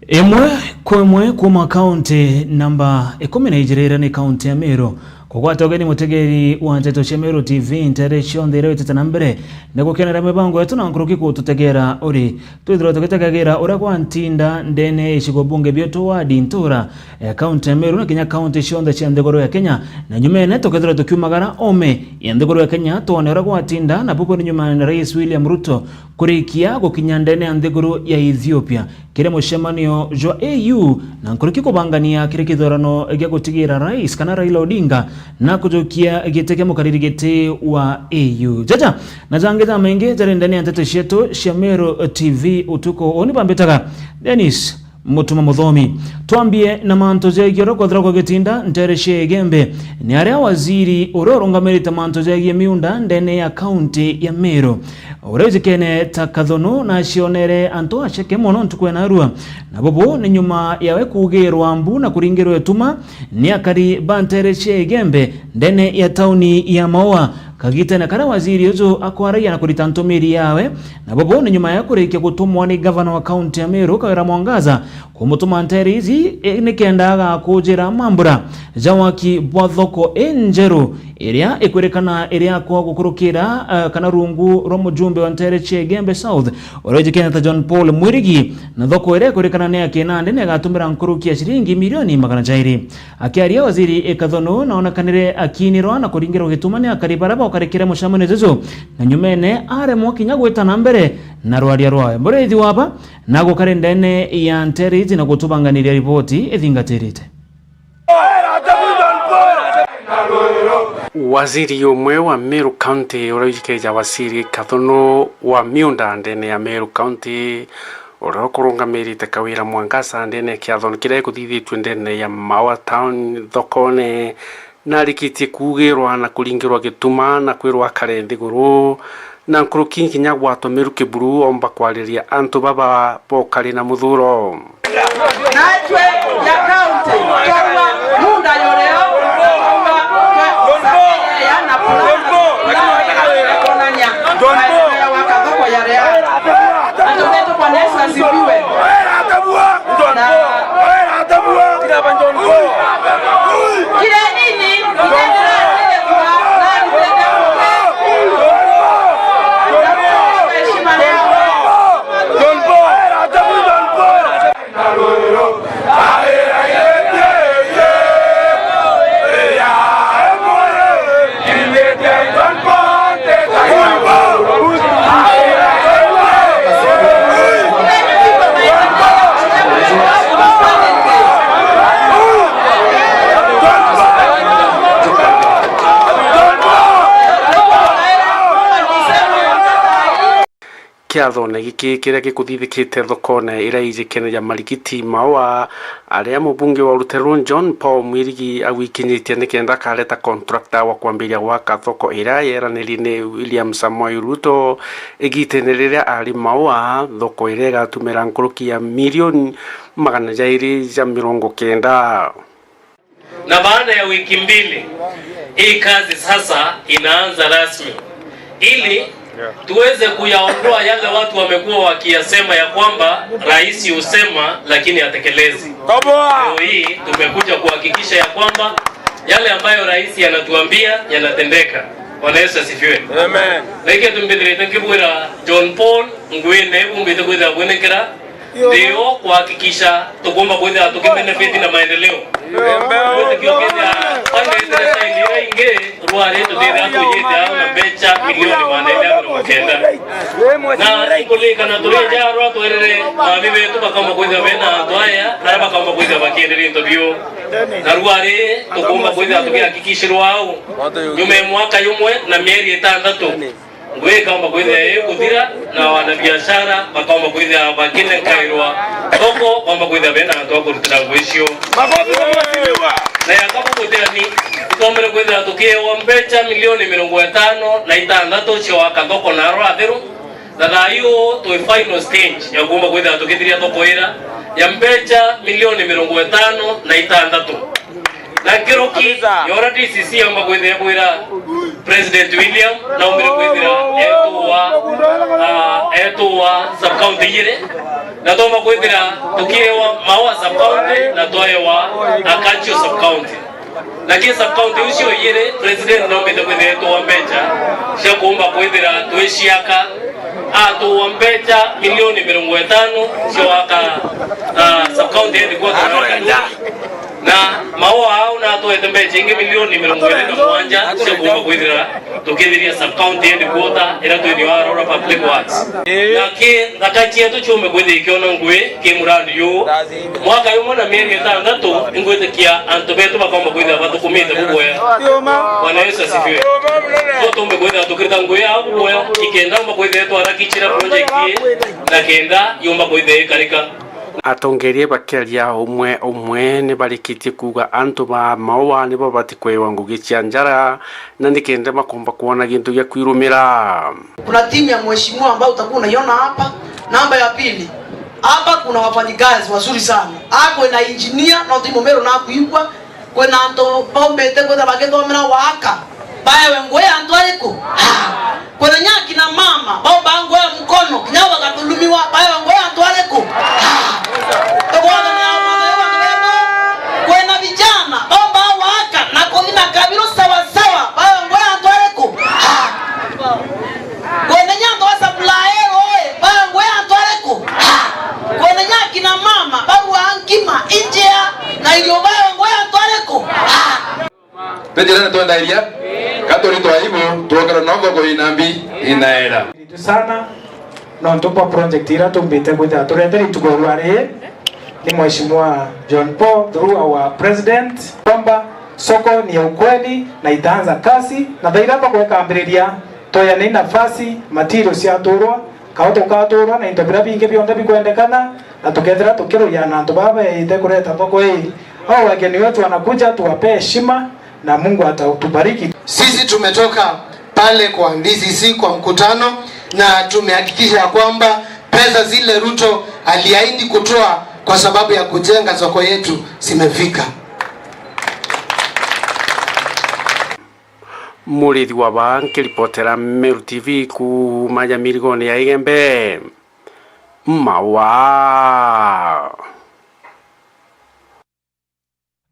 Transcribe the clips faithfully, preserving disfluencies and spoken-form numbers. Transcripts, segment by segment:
Imwe kwa imwe kuuma kaunti namba ikumi na ijiri iria ni kaunti ya Meru. Kugwata ugeni mutegeri wa nteto cia Meru T V ntere cionthe iria witite na mbere na gukenera mibango yetu na nkuruki kututegera uri. Twithirwa tugitegagira uria gwantinda ndene ya icigo bunge bietu, wadi, ntura ya kaunti ya Meru na kinya kaunti cionthe cia nthiguru ya Kenya, na nyumene tukethirwa tukiumagara ome ya nthiguru ya Kenya twone uria gwatinda, na bubu ni nyuma ya Rais William Ruto kurikia gukinya ndene ya nthiguru ya Ethiopia kiri mucemanio jwa A U na nkuruki kubangania kiri kithurano gia gutigira rais kana Raila Odinga na kujukia giti kia mukariri giti wa A U. Jaja na jangi jamaingi jari ndene ya nteto cietu cia Meru T V utuku uu ni bambitaga Dennis Mutuma Muthomi. Twambie na mantu jegie uria kwethirwa gugitinda ntere cia Igembe ni aria waziri uria urungamirite mantu jegie miunda ndene ya kaunti ya Meru, uria ujikene ta Kathunu, nacionere antu aceke mono ntuku ya narua, na bubu ni nyuma yawe kuugirwa mbu na kuringirwa ituma ni akari ba ntere cia Igembe ndene ya tauni ya Maua. Kagitene karia waziri uju akwaragia na kurita ntumiri yawe, na bubu ni nyuma ya kurikia gutumwa ni gavana wa kaunti ya Meru Kawira Mwangaza kumutuma ntere iji, e, nikenda agakujira mambura ja waki bwa thoko injeru iria ikwirikana iriakwa gukurukira, e, kana rungu rwa mujumbe wa ntere cia Igembe South uria ujikene ta John Paul Mwirigi, na thoko iria ikwirikana ni ya kinandi na igatumira nkuruki ya ciringi milioni magana jairi. Akiaria, waziri Kathunu naonekanire akiinirwa na kuringirwa gituma ni akari baria baukarikire mucemanio juju, na nyumene aremwa kinya gwita na mbere na rwaria rwawe. Murithi waba na gukari ndene ya ntere iji na gutubanganiria riboti ithingatirite. Waziri umwe wa Meru County uria ujikeja waziri Kathunu wa miunda ndene ya Meru County uria ukurungamirite Kawira Mwangaza ndene ya kiathoni kiria gikuthithitue ndene ya Maua Town thokone, narikitie kuugirwa na kuringirwa gituma na kwirwa akare nthiguru na nkuruki nkinya gwatomeru kiburu omba kwariria antu baba bokari na muthuro. Natwe ya kaunti, torwa muunda yureo, ya na plan, na kuonania maendeleo wa kathoko ya rea. Antu betu, Bwana Yesu asifiwe. Na kire nini, kire nini, kire nini, heshima leo. Kiathone giki kiria gikuthithikite thokone iria ijikene ya Marikiti Maua, aria mubunge wa Ruteru John Paul Mwirigi agwikinyitie nikenda akareta contractor wa kwambiria gwaka thoko iria yeranirie ni William Samoei Ruto igitene riria ari Maua, thoko iria igatumira nkuruki ya milioni magana jairi ja mirongo kenda. Na baada ya wiki mbili, hii kazi sasa inaanza rasmi, ili tuweze kuyaondoa yale watu wamekuwa wakiyasema ya kwamba rais husema lakini hatekelezi. Leo hii tumekuja kuhakikisha ya kwamba yale ambayo rais anatuambia yanatendeka. Bwana Yesu asifiwe. Amen. Na ikio tumbithirite nkibwira John Paul, ngwine bumbite kwithira bwinekera Ndio kuhakikisha tukumba kwithira tukibenefit na maendeleo. Kio kethira pande ithire side iria ingi, rwari tutithira tuyite au na mbecha milioni magana iri mirongo kenda. Na nkuririkana turi nja rwa twerire mami betu bakaumba kwithira bena antu aya, aria bakaumba kwithira bakienderia into biu. Na rwari tukumba kwithira tukihakikishirwa au nyuma ya mwaka yumwe na mieri itantatu. Ngui ikaumba kwithira ikuthira, na wanabiashara bakaumba kwithira bakinenkairwa thoko, baumba kwithira bena antu a kurutira ngui icio. Makofi kwa mheshimiwa. Na ya kabu gutiani, itombere kwithira tukiewa mbecha milioni mirongo itano na itantatu cia waka thoko na arwa atheru, na thaa iu twi final stage ya kuumba kwithira tukithiria thoko ira ya mbecha milioni mirongo itano na itantatu. Na nkuruki ya uria D C C yaumba kwithira kwira President William, naumbire kwithira etuwa, ah, Eetwa sub-county ijiri, na twomba kwithira tukiewa Maua sub-county na twaewa Akanchio sub-county. Na ki sub-county icio ijiri, president noombite kwithira eetwa mbecha cia kuumba kwithira twiciaka, atwa mbecha milioni mirongo itano cia waka, ah, sub-county headquarter ya Kanuri. Na Maua au natwete mbecha ingi milioni mirongo iri na mugwanja cia kuumba kwithira tukithiria sub-county headquarter iria twithirwa Aurora Public Works. Na ki nthaka cietu ciumbe kwithia ikiona ngui ki murandi juu. Mwaka jumwe na mieri itantatu, ingwitikia antu betu bakomba kwithia bathukumite bubwega. Bwana Yesu asifiwe. So tumbe kwithia tukirita ngui yao bubwega, ikenda umba kwithia itwara kichira project ii, na kenda yumba kwithia ikarika. Atongeria bakiaria umwe umwe ni barikitie kuuga antu ba Maua nibo bati kwewa ngugi cia njara, na nikenda makomba kwona gintu gia kwirumira. Kuna timu ya mheshimiwa ambayo utakuwa unaiona hapa. Namba ya pili, hapa kuna wafanyikazi wazuri sana. Ako na engineer, no timu mero na kuigwa. Kwina antu baumbite kwithira bagithomera waka, baewe ngugi ya antu ariku? Ah. Kwina nya akina mama baumba ngugi ya mkono, kinya bagathulumiwa, baewe ngugi ya antu ariku? Ah. Tubwathanira na antu betu. Kwina vijana baumba waka na kuthima kabiru sawa sawa, baewe ngugi ya antu ariku? Ah. Kwina nya antu ba supply rui, baewe ngugi ya antu ariku? Ah. Kwina nya akina mama barua ngima injea na irio, baewe ngugi ya antu ariku? Ah. Ni njira ni twendairia, ka turi twaibu, twokera nongo kuina mbi inaera. Sana, nontu bwa project ira tumbite kwithira turetera ituko rwa ri, ni Mheshimiwa John Paul, through our president, kwamba soko ni ya ukweli na itaanza kazi, na thaira tugwekambiriria, toyane nafasi, materials ciaturwa, Kao tukaturwa na into biria bingi bionthe bikwendekana, na tukethira tukirugia na antu baba beite kureta thoko ii. Hao wageni wetu wanakuja, tuwapee heshima na Mungu atatubariki. Sisi tumetoka pale kwa D C C kwa mkutano, na tumehakikisha ya kwamba pesa zile Ruto aliahidi kutoa kwa sababu ya kujenga soko yetu zimefika. Murithi wa baa nkiripotera Meru T V kuuma Nyamirigone ya Igembe. Mawa.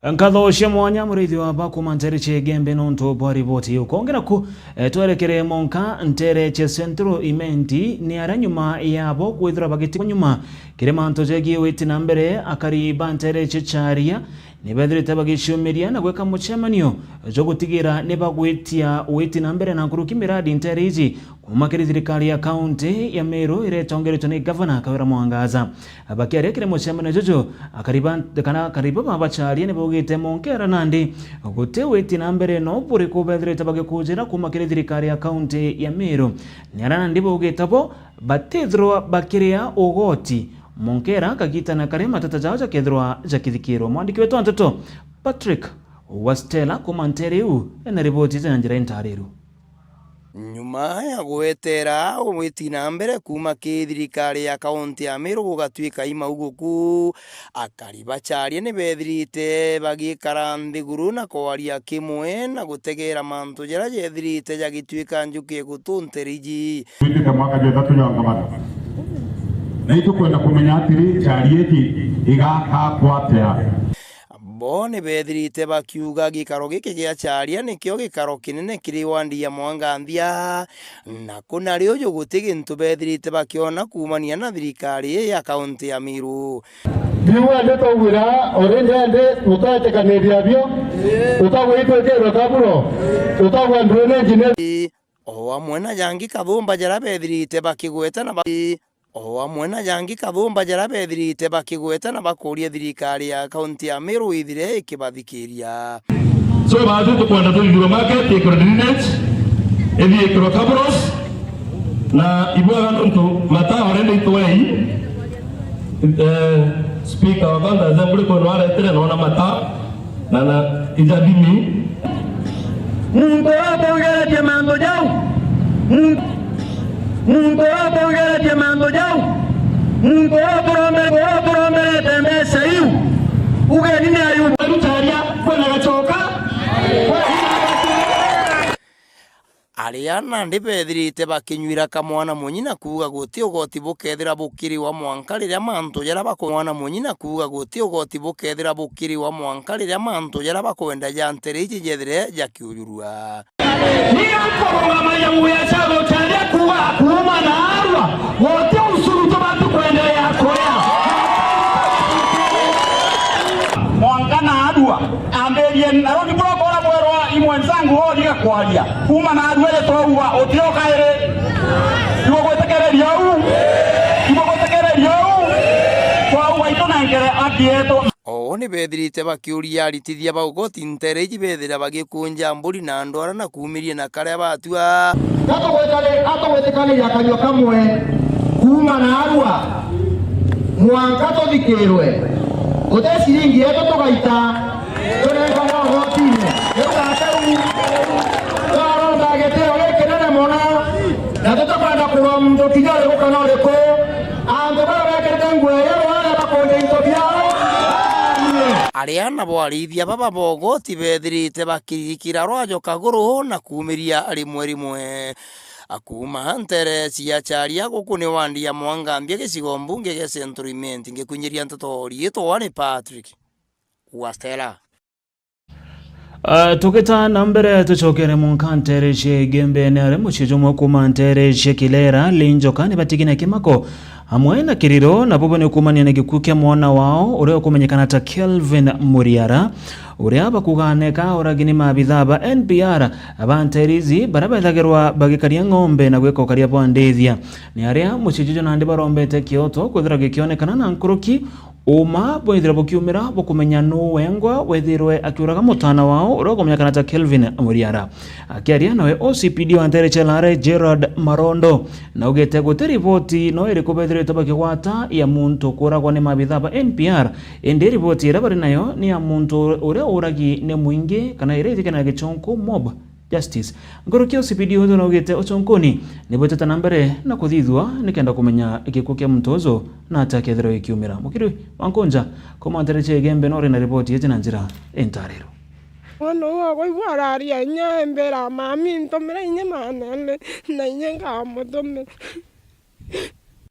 Nkatho cia mwanya murithi wa baa kuuma nteere cia Igembe nontu bwa riboti iu. Kwongera ku, eh, twerekere monka nteere cia Central Imenti ni aria nyuma yabo kwithirwa bagiti nyuma kiri mantu jegie witi na mbere, akari ba nteere cia Charia ni bethirite bagiciumiria na gwika mucemanio jwa gutigira ni bagwitia witi na mbere na nkuruki miradi nteere iji kuuma kiri thirikari ya kaunti ya Meru iria itongeretwe ni Gavana Kawira Mwangaza. Bakiaria kiri mucemanio juju, akari ba, kana akari baba ba Charia ni baugite monkera nandi guti witi na mbere no buriku bethirite bagikujira kuuma kiri thirikari ya kaunti ya Meru. Ni aria nandi baugite bo batithirwa bakiria ugoti. Monkera kagitana karia matata jao jakethirwa jakithikirwa. Mwandiki wetu wa nteto Patrick wa Stella kuuma nteere iu ena riboti iji na njira intariru. Nyuma ya gwetera witi na mbere kuuma ki thirikari ya kaunti ya Meru gugatuika imauguku, akari ba Charia ni bethirite bagikara nthiguru na kwaria kimwe na gutegera mantu jaria jethirite jagituika njuki ya gutunteriji. Twitite mwaka jwa ithatu jwa ngavana. Na itukwenda kumenya atiri, Charia iji igakakwa atia? Bo ni bethirite bakiuga gikaro giki gia Charia nikio gikaro kinene kiri wandi ya Mwanganthia, na kuna rio uju guti gintu bethirite bakiona kuumania na thirikari ii ya kaunti ya Meru. Biu ende twaugwira, o rindi ende tutaetikaniria bio, utagwitwikirwe kaburo, utagwa drainage ni. O amwe na jangi kathumba jaria bethirite bakigweta na ba-, o amwe na jangi kathumba jaria bethirite bakigweta na bakuria thirikari ya kaunti ya Meru ithire ikibathikiria. So, baatwi tukwenda tuthithirwe market, ikirwe drainage, ithii ikirwe cabros, na ibwega nontu mataa already itwei, eh, speaker wa county assembly kwenu aretire noona mataa, na, na ijathimi. Muntu uria utaugeretie mantu jau, mun-, muntu uria utaugeretie mantu jau, muntu uria uturombe-, uria uturomberete mbeca iu, ugeni ni ayu. Rucharia kwina gacoka. Aria nandi beethirite bakinyuira kamwana munyi na kuuga guti ugoti bukethira bukiriwa mwanka riria mantu jaria bako-, mwana munyi na kuuga guti ugoti bukethira bukiriwa mwanka riria mantu jaria bakwenda ja ntere iji jethire jakiujurua. Niyo nkurungamagia ngugi ya ciatho kiaria kuuga kuuma naarua, guti ucuru tubati kwendelea kuria. Mwanka naarua, ambirie, na rundi bura kora bwerwa i mwenzangu, uriga kwaria. Kuuma naarua ri twauga, utio kairi. Igugwitikireria uu? Igugwitikireria uu? Twauga itu na nkere aki yetu. Uu ni beethirite bakiuria aritithia ba ugoti ntere iji beethira bagikunja mburi na ndwara na kuumiria na karia batua. Gatugwetani-, atugwitikaniria kanyua kamwe kuuma naarua mwanka tuthikirwe. Guti ciringi yetu tugaita, tunengane ugotine. Riu gaka riu twaromba gitio gikinene mono, na tutikwenda kurwa muntu kinya uriku kana uriku. Antu baria bekirite nguo ya rwara bakunja into biao. Aria nabo arithia baba ba ugoti beethirite bakiririkira rwajo kaguru na kuumiria rimwe rimwe. Akuuma ntere cia Charia guku ni wandi ya Mwangambia gicigo mbunge gia Central Imenti, ngikunyiria nteto riitwa ni Patrick Wastela. Ah, tugita na mbere, tucokere mwanka ntere cia Igembe, ni aria mucii jumwe kuuma ntere cia Kilera, Linjoka, ni batigine kimako amwe na kiriro, na bobo ni kuumania na gikuu kia mwana wao uria ukumenyekana ta Kelvin Muriara, uria bakuuga neka uragi ni maabithaa ba N P R ba ntere ici, baria bethagirwa bagikaria ng'ombe na gwika ukaria bwa ndithia. Ni aria mucii juju nandi barombete kioto kwithirwa gikionekana na nkuruki Uuma bwethirwe bukiumira bukumenya nuu wengwa wethirwe akiuraga mutaana wao uria ukumenyekana ta Kelvin Muriara. Akiaria nawe O C P D wa ntere cia Lare, Gerald Marondo, naugite guti riboti no iriku bethiritwe bakigwata ya muntu kuuragwa ni maabithaa ba N P R, indi riboti iria bari nayo ni ya muntu uria uragi ni mwingi, kana iria ithikanaga gichonku, mob justice. Nkuruki ya O C P D uju naugite uchonkuni ni bwitite na mbere na kuthithua nikenda kumenya gikuu kia muntu uju na ati akethirwa gikiumira. Mukiri wa Nkunja kuuma ntere cia Igembe no uri na riboti iji na njira intariro. Mwana uu wakwa ibu araria inya embera, "Mami, ntumira inya manene," na inya nkamutumira.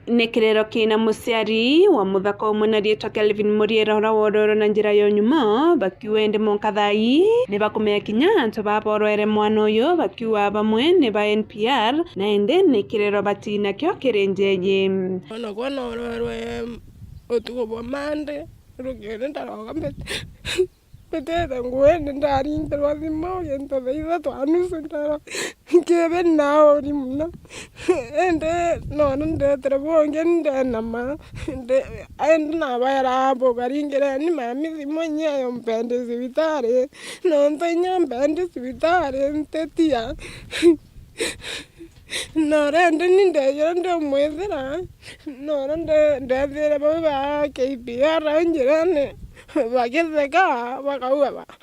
Ni kirero kina muciari wa muthaka umwe na riitwa Kelvin Muriera, uria wororwe na njira ya unyuma, bakiuga indi mwanka thaa ii ni bakumenya kinya antu baa borwere mwana uyu, bakiuga bamwe ni ba N P R, na indi ni kirero batinakio kiri njeji. Ona kwa nororwe utuku bwa Monday, rukiri ndaroga mbete. Mbitite nguene, ndaringirwa thimu gintu thaa ithatu na nusu ndara nkibe nauri mono. Indi nona ndetire bungi ndenama. Ndi-, indi nabaera abo, "Baringireni mami thimu inya yo mpendi cibitari, nontu inya mpendi cibitari ntitia." Nora indi ni ndejire ndimwithira, nora nde-, ndethire bau ba K P R au njirene, bagitheka, bakauga ba-,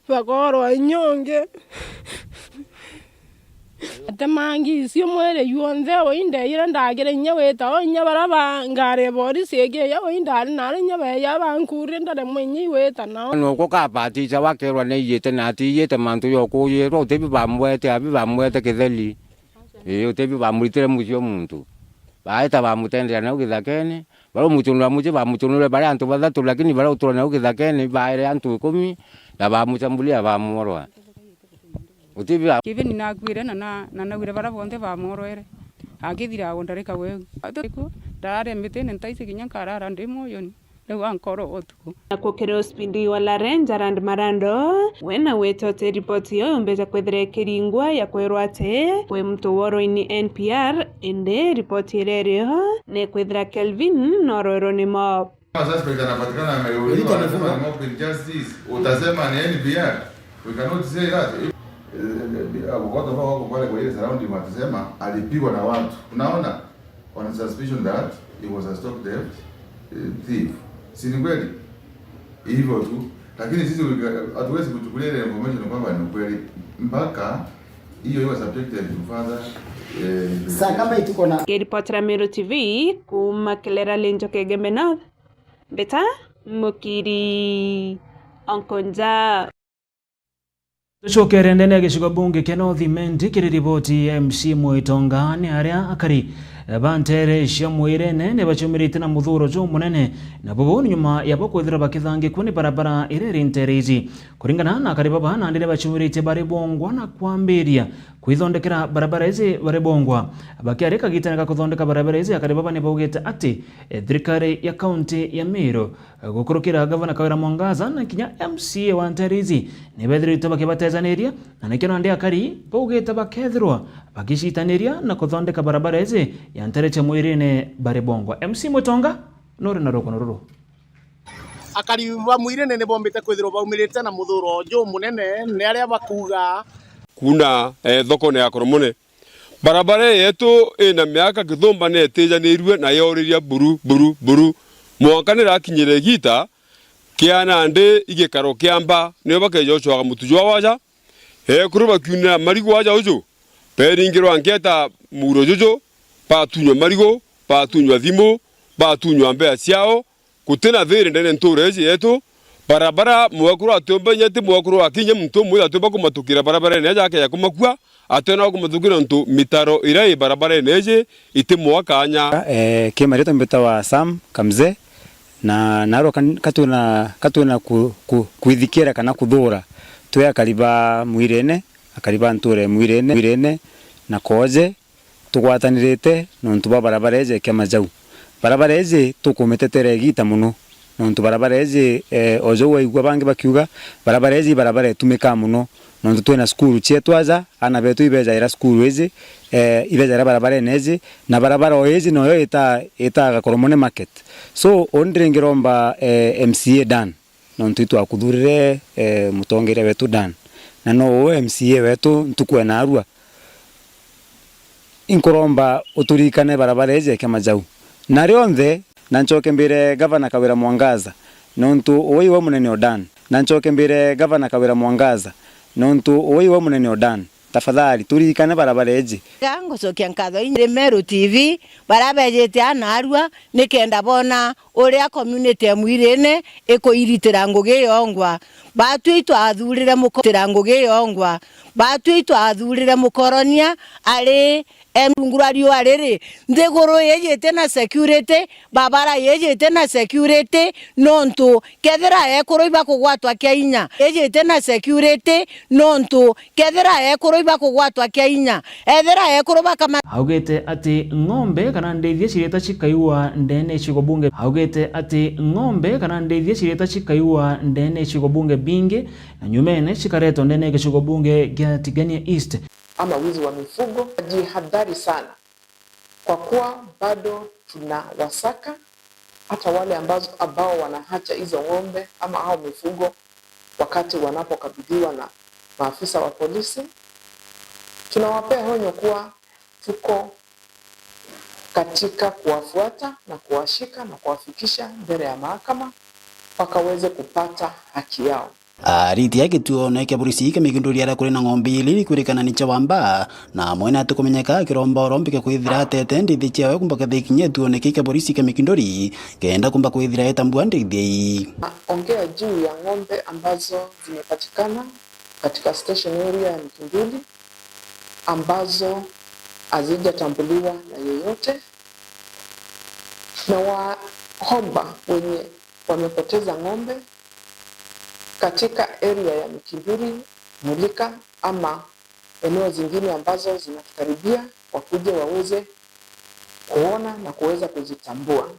bakorwa inya ungi. Atemangi icio mwiri juonthe, ui ndejire ndagira inya wita o inya baria ba ngari ya borisi igiya, ui ndari nari inya beya bankurie ndaremwa inya igwita nao. Nuku kabatisha wakerwa ni iyite na ati iyite mantu jokuujirwa, uti bi bambwete, abi bambwete kitheri. Ii, uti bi bamuritire mucii o muntu. Baeta bamutendera nau githakene, baria umucunura mucii bamucunurire bari antu bathatu, lakini baria utura nau githakene baere antu ikumi, na bamucambulia bamworwa. Uti bi ba- Kiveni nakuire na, na, na naugire baria bonthe bamworwere. Akithira agondarika weu. Atuku, ndararia mbitine ntaici kinya nkarara ndi moyoni. Riu ankoro utuku. Na kukira O C P D wa Lare, Gerald Marando, we na wete uti ripoti iyo yumbite kwithira ikiringwa ya kwirwa ati kwi muntu worwa ni N P R, indi ripoti iria irio ni kwithira Kelvin norwerwe ni mob. Kama suspect anapatikana ameuliwa, Elite anasema amefungwa. Ni mob injustice. Utasema ni N P R. We cannot say that. Eh, eh, eh, watu ambao wako pale kwa ile surrounding watasema alipigwa na watu. Unaona? On suspicion that he was a stock theft, eh, thief. Si ni kweli? Hivyo tu. Lakini sisi we ca-, hatuwezi kuchukulia ile information kwamba ni ukweli. Mpaka hiyo iwe subjected to further, eh, investigation. Saa kama hii tuko na Kiripotera Meru T V, kuuma Kilera Linjoka Igembe North, Mbita Mukiri Onkonja. Tucokere ndene ya gicigo bunge kia North Imenti kiri riboti ya M C Mwitonga, ni aria akari ba ntere cia Mwirene ni baciumirite na muthuro jumunene, na bubu ni nyuma ya bo kwithirwa bakithangikua ni barabara iria iri ntere iji. Kuringana na akari baba, nandi ni baciumiritie bari bongwa na kwambiria kwithondekera barabara iji bari bongwa. Bakiaria kagitene ga kuthondeka barabara iji, akari baba ni baugite ati, eh, thirikari ya kaunti ya Meru gukurukira Gavana Kawira Mwangaza na kinya M C A wa ntere iji ni bethirite bakibatejaniria, na nikio nandi akari baugite bakethirwa bagicitaniria na kuthondeka barabara iji ya ntere cia Mwirene bari bongwa. M C Mwitonga nuri na rukano ruru. Akari ba Mwirene ni bombite kwithirwa baumirite na muthuro jumunene, ni aria bakuuga. Kuuna, eh, thokone ya Koromone. Barabara ii yetu ina miaka kithumba ni itijanirue na yoriria buru, buru, buru. Mwanka ni irakinyire igiita kia nandi igikaro kia mba, nio bakeja gucwaga mutu jwa waja. Ekuru bakiunira marigu waja uju, beringirwa ngeta muuro juju, batunywa marigu, batunywa thimu, batunywa mbea ciao, guti na thiri ndene ntuura iji yetu. Barabara mwekuru atiumba inya ti mwekuru wa kinya muntu umwe atiumba kumatukira barabarene eja akeja kumakua, ationa wa kumatukira nontu mitaro iria i barabarene iji iti mwa kanya. Eh, ki maritwa mbitawa Sam Kamze, na narua kan-, katwina, katwina ku-, ku-, kwithikira kana kuthura twi akari ba Mwirene, akari ba ntuura ya Mwirene, Mwirene na Koje, tugwatanirite nontu bwa barabara iji kia Majau. Barabara iji tukumitetera igiita mono, nontu barabara iji, eh, o jau waigua bangi bakiuga, barabara iji i barabara itumikaa mono, nontu twina cukuru cietu aja, aana betu ibejaira cukuru iji, eh, ibejaira barabarene iji, na barabara o iji noyo ita-, itaga Koromone Market. So, uuni ndiringiromba, eh, M C A Dan, nontu itwakuthurire, eh, mutongeria wetu Dan. Na no uu M C A wetu ntuku ya naarua. Inkuromba uturirikane barabara iji kia Majau. Na rionthe, na ncoke mbire Gavana Kawira Mwangaza, nontu uu iwe munene o Dan. Na ncoke mbire Gavana Kawira Mwangaza, nontu uu iwe munene o Dan. Tafadhali, turirikane barabara iji. Ga ngucokia nkatho inya ri Meru T V, baria bejite aa naarua, nikenda boona uria community ya Mwirene ikuiritira ngugi yongwa. Batwi itwathurire muko-, tira ngugi yongwa. Batwi itwathurire mukoronia ari em rungu rwa riua riri. Nthiguru iji iti na security, babara iji iti na security, nontu kethira ekuru ibakugwatwa kia inya, iji iti na security, nontu kethira ekuru ibakugwatwa kia inya, ethira ekuru bakama- Augite ati ng'ombe kana ndiithia cirieta cikaiwa ndene ya icigo bunge. Augite ati ng'ombe kana ndiithia cirieta cikaiwa ndene ya icigo bunge bingi, na nyumene cikaretwa ndene ya gicigo bunge gia Tigania East. Ama wizi wa mifugo, jihadhari sana, kwa kuwa bado tunawasaka hata wale ambazo, ambao wanaacha hizo ng'ombe ama hao mifugo wakati wanapokabidhiwa na maafisa wa polisi. Tunawapea onyo kuwa tuko katika kuwafuata na kuwashika na kuwafikisha mbele ya mahakama wakaweze kupata haki yao. Ariti a gituone kia borisi kia Mikinduri aria kuri na ng'ombe ili iri kwirikana ni cia wamba, na mwene atikumenyeka akiromba urombi kia kwithira atete ndithi ciawe kumba kathi kinya gituone kii kia borisi kia Mikinduri, kenda kumba kwithira etambua ndithi ii. Ongea juu ya ng'ombe ambazo zimepatikana katika station area ya Mikinduri ambazo hazijatambuliwa na yeyote, na waomba wenye wamepoteza ng'ombe katika area ya Mikinduri, Mulika ama eneo zingine ambazo zinatukaribia, wakuje waweze kuona na kuweza kuzitambua.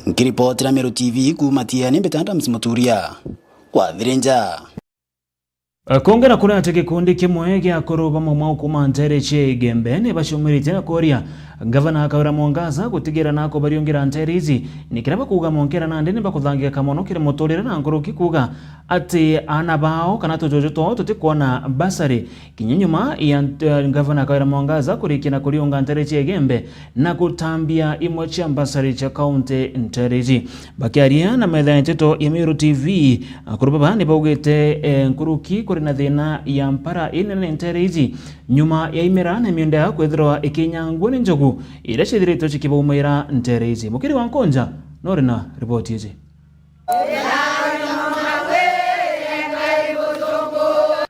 Nkiripotera Meru T V kuuma Tiani, mbita Adams Muturia, kwa Thirinja. Kongera kuria ati gikundi kimwe gia akuru ba Maumau kuuma ntere cia Igembe ni baciumiritie na kuria Gavana Kawira Mwangaza gutigira na kubariungira ntere iji, ni kiria bakuuga monkera nandi ni bakuthangika mono kiri muturire na nkuruki kuuga ati aana bao kana tujuju twao tutikwona bursary kinya nyuma ya nt-, Gavana Kawira Mwangaza kurikia na kuriunga ntere cia Igembe na gutambia imwe cia mbasari cia kaunti ntere iji. Bakiaria na metha ya nteto ya Meru T V, akuru baba ni baugite, eh, nkuruki kuri na thina ya mpara inene ntere iji nyuma ya imera na miunda yao kwithirwa ikinyangua ni njogu iria ciithiritwe cikibaumaira ntere iji. Mukiri wa Nkonja nuri na riboti iji.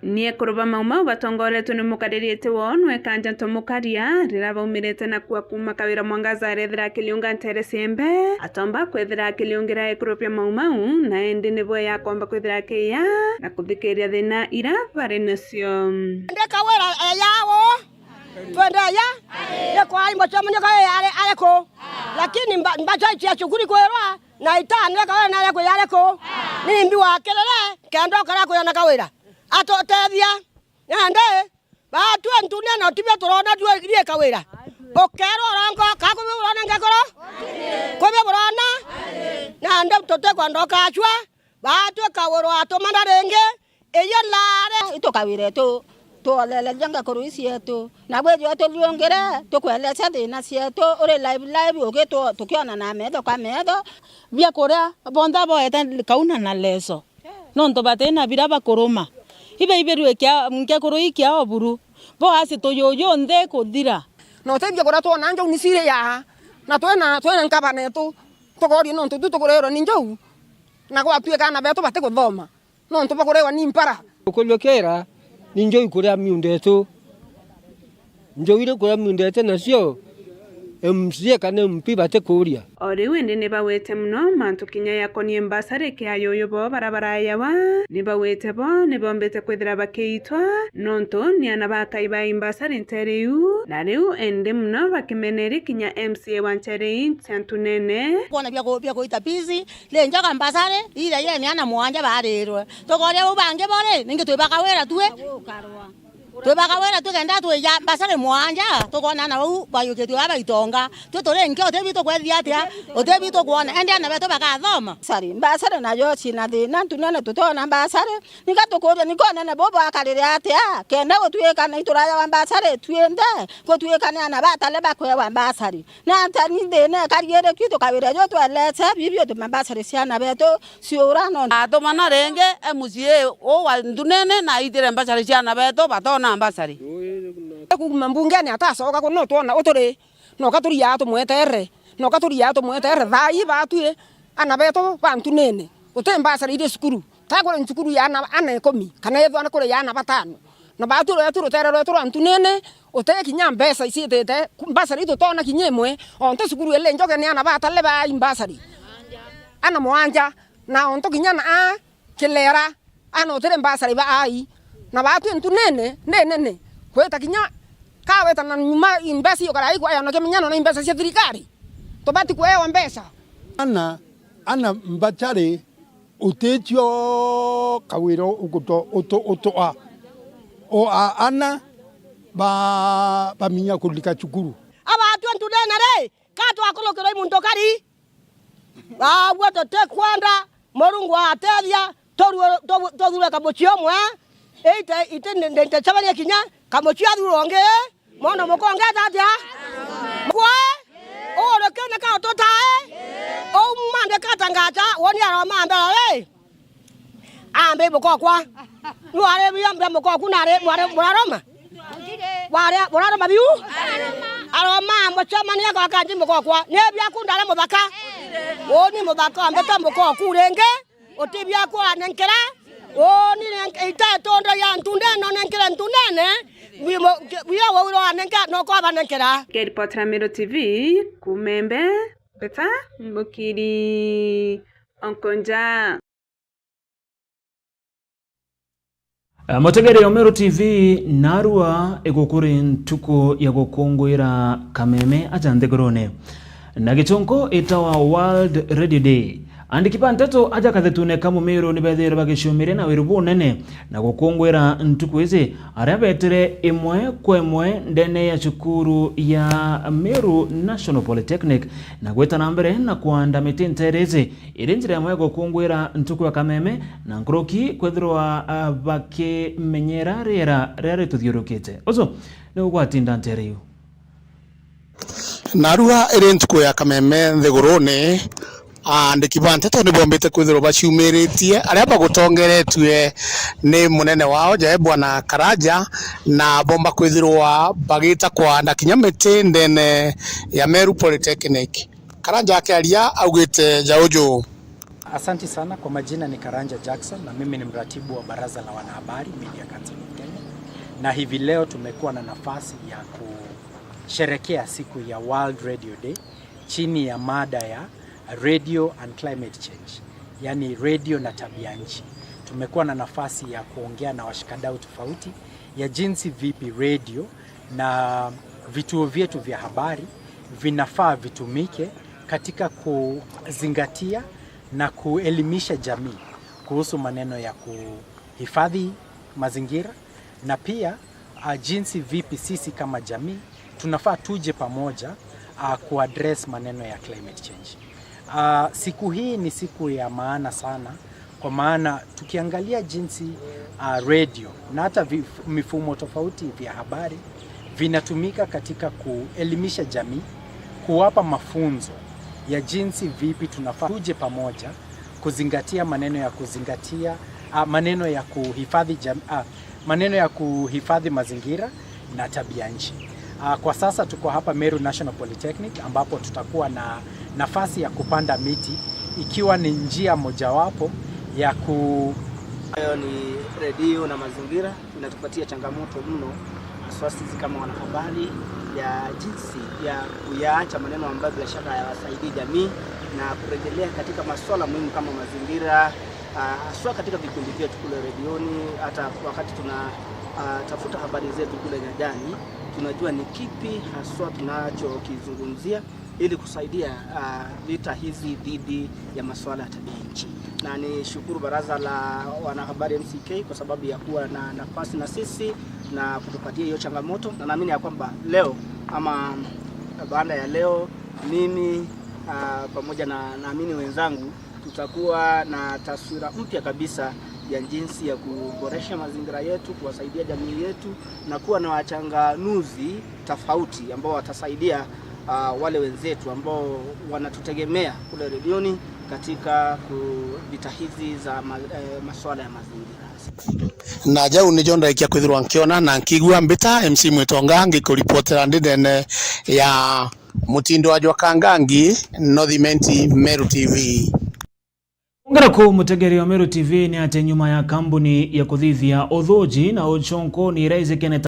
Ni Ekuru ba Mau Mau batongoretwe ni mukariri iti woo nwe Kanja Ntomukaria, riria baumirite na kua kuuma Kawira Mwangaza arethira akiliunga ntere ciembe, atomba kwethira akiliungira ekuru bia Mau Mau, na indi nibo yakomba kwithira akiya na kuthikiria thina iria bari nacio. Ndi Kawira eyawo, twende ya, ni kwari mucemanio Kawira ari, ari ku? Lakini mba-, mbacha cia cukuri kwirwa, na itani Kawira nari kwi ari ku? Ni mbi wa kirere, kenda ukara kwira na Kawira atutethia. Nandi, baatwi ntunene utibio turona rieka Kawira. Ukerwa urongo, ka kubi burona ngekoro? Kubi burona? Nandi tutikwenda ukacua, baatwi Kawira atumana ringi, iyo laare. Itukawire tu, tuoleleria ngekoro icietu, na bwithirwe turiungire, tukwelesya thina cietu, uri live live, ugitu-, tukiona na metho kwa metho. Biakuria bonthe boete kauna na leso. Nontu batina biria bakuruma. Ibe ibirue kia, nkekuru ikia oburu. Bo asi tuyuyu nthi kuthira. Na utethia kuria twona njau ni ciri ya, na twena, twena nkabana etu, tukoria nontu tu tukurirwa ni njau, na gwatuika ana betu batikuthoma, nontu bakurirwa ni mpara. Ukurua kira ni njau kuria miunda etu. Njau iria kuria miunda ete nacio, M C A kana M P batikuria. O riu indi ni bawite mono mantu kinya yakonie mbasari kia yuyu bo bara barayawa. Ni bawite bo ni bombite kwithira bakiitwa, nontu ni ana ba kai ba imbasari ntere iu, na riu indi mono bakimeneri kinya M C A wa ntere ii cia Ntunene. Kwona bia ku-, bia kuita peace, ri njoka mbasari, iria yene ana mwanja barirwe. Tukoria bau bangi bo ri, ningi twi ba Kawira tui? Twi ba Kawira twi kenda twija mbasari mwanja, tukona na bau bayukitue baba itonga. Twi turi nki, uti bitu kwethia atia? Uti bitu kwona. Endi ana betu bakathoma? Mbasari, mbasari nayo cina thina, Ntunene tutona mbasari. Ninga tukuria, ninga unene bubu bwakarire atia? Kenda gutuika na iturayawa mbasari twinthe, gutuika ni ana batale bakwewa mbasari. Na ata ni thina ikari iri kwi tukawira jo twelese bibi uti mambasari ciana betu ciura no. Atumana ringi M C A uu wa Ntunene na aitire mbasari ciana betu batona mbasari. Kuuma mbungene atacoka ku no twona uturi, noka turiaa tumwetere, noka turiaa tumwetere. Thaa ii batwi ana betu ba Ntunene uti mbasari iri cukuru. Ta kuri cukuru ya ana, ana ikumi, kana ethwa ni kuri ya ana batano. Na batwi rwetu rutere rwetu rwa Ntunene, uti kinya mbeca iciitite, mbasari tutona kinya imwe, ontu cukuru iri njoke ni ana batale ba imbasari. Ana mwanja, na ontu kinya na a Kilera, ana utiri mbasari ba ai. Na batwi Ntunene, ni nene. Kwita kinya kaweta na nyuma imbeca iukara ikwayona kimenyano na imbeca cia thirikari. Tubati kuewa mbeca. Ana, ana mbachari uticio kawira uguto-, utu-, utua. O a-, ana ba-, baminya kulika cukuru. Abatwi Ntunene ri, ka twakurukirwa i muntu kari? Baagua tutikwenda, Murungu atethia, turue-, tu-, tuthurwe kamucii umwe, ite, ite, nte, nte, ntecabaria kinya kamucii athurwa ungi. Mwana muka ungi eta atia? Kwe, uu rukene ka ututae? Uu mande katangacha, woni aroma mbere ri? Ambe mukokwa. Ni wari bia mbia mukoku nari, wari, muraroma? Wari, muraroma biu? Aroma, mucemania kwa kanji mukokwa. Ni biaku ndare muthaka. Woni muthaka, ambete mukoku ringi. Uti biaku anenkera. Woni nenk-, ita itondo ya Ntunene, no nenkere Ntunene. Bimo-, ke-, bia wauro anenka, no kwa banenkera. Kiripotera Meru T V, Kumembe, Beta, Mukiri, Onkonja. Eh, mutegeri o Meru T V, narua igukuri ntuku ya gukunguira kameme aja nthigurune. Na gichunku itawa World Radio Day. Andiki ba nteto aja kathetune ka Mumiru ni bethire bagiciumiria na wiru bunene na gukunguira ntuku iji, aria betire imwe kwa imwe ndene ya cukuru ya Meru National Polytechnic na gwita na mbere na kwanda miti ntere iji. Iri njira imwe ya gukunguira ntuku ya kameme, na nkuruki kwithirwa, ah, bakimenyera riera riria rituthiurukite. Uju ni ugwatinda ntere iu. Narua iri ntuku ya kameme nthigurune, aandiki ba nteto ni bombite kwithirwa baciumiritie aria bagutongeretue ni munene wao, jae Bwana Karanja, na bomba kwithirwa bagita kwanda kinya miti ndene ya Meru Polytechnic. Karanja akiaria augite ja uju. Asanti sana. Kwa majina ni Karanja Jackson na mimi ni mratibu wa Baraza la Wanahabari, Media Council of Kenya. Na hivi leo tumekuwa na nafasi ya kusherekea siku ya World Radio Day chini ya mada ya Radio and Climate Change, yani radio na tabia nchi. Tumekuwa na nafasi ya kuongea na washikadau tofauti ya jinsi vipi radio na vituo vyetu vya habari vinafaa vitumike katika kuzingatia na kuelimisha jamii kuhusu maneno ya kuhifadhi mazingira na pia, ah, jinsi vipi sisi kama jamii tunafaa tuje pamoja, ah, kuaddress maneno ya climate change. Ah, siku hii ni siku ya maana sana, kwa maana tukiangalia jinsi, ah, radio na hata vif-, mifumo tofauti vya habari vinatumika katika kuelimisha jamii, kuwapa mafunzo ya jinsi vipi tunafaa tuje pamoja kuzingatia maneno ya kuzingatia, ah, maneno ya kuhifadhi jam-, ah, maneno ya kuhifadhi mazingira na tabia nchi. Ah, kwa sasa tuko hapa Meru National Polytechnic ambapo tutakuwa na nafasi ya kupanda miti ikiwa ni njia mojawapo ya ku- Hayo ni redio na mazingira. Inatupatia changamoto mno, haswa sisi kama wanahabari, ya jinsi ya kuyaacha maneno ambayo bila shaka hayawasaidii jamii na kurejelea katika masuala muhimu kama mazingira, ah, haswa katika vipindi vyetu kule redioni, hata wakati tuna, ah, tafuta habari zetu kule nyanjani, tunajua ni kipi haswa tunachokizungumzia ili kusaidia, ah, vita hizi dhidi ya masuala ya tabia nchi. Na nishukuru Baraza la Wanahabari M C K kwa sababu ya kuwa na nafasi na sisi na kutupatia hiyo changamoto, na naamini ya kwamba leo ama baada ya leo, mimi, ah, pamoja na, naamini wenzangu, tutakuwa na taswira mpya kabisa ya jinsi ya kuboresha mazingira yetu, kuwasaidia jamii yetu na kuwa na wachanganuzi tofauti ambao watasaidia, ah, wale wenzetu ambao wanatutegemea kule redioni katika ku-, vita hizi za ma-, eh, masuala ya mazingira. Na jau nijo ndarikia kwithirwa nkiona na nkigua mbita M C Mwitonga ngikuripotera ndi ndene ya Mutindo wa Jwakangangi, North Imenti, Meru T V. Ongera ku mutegeri wa Meru T V ni ati nyuma ya kambuni ya kuthithia uthuji na uchonko ni iraijikene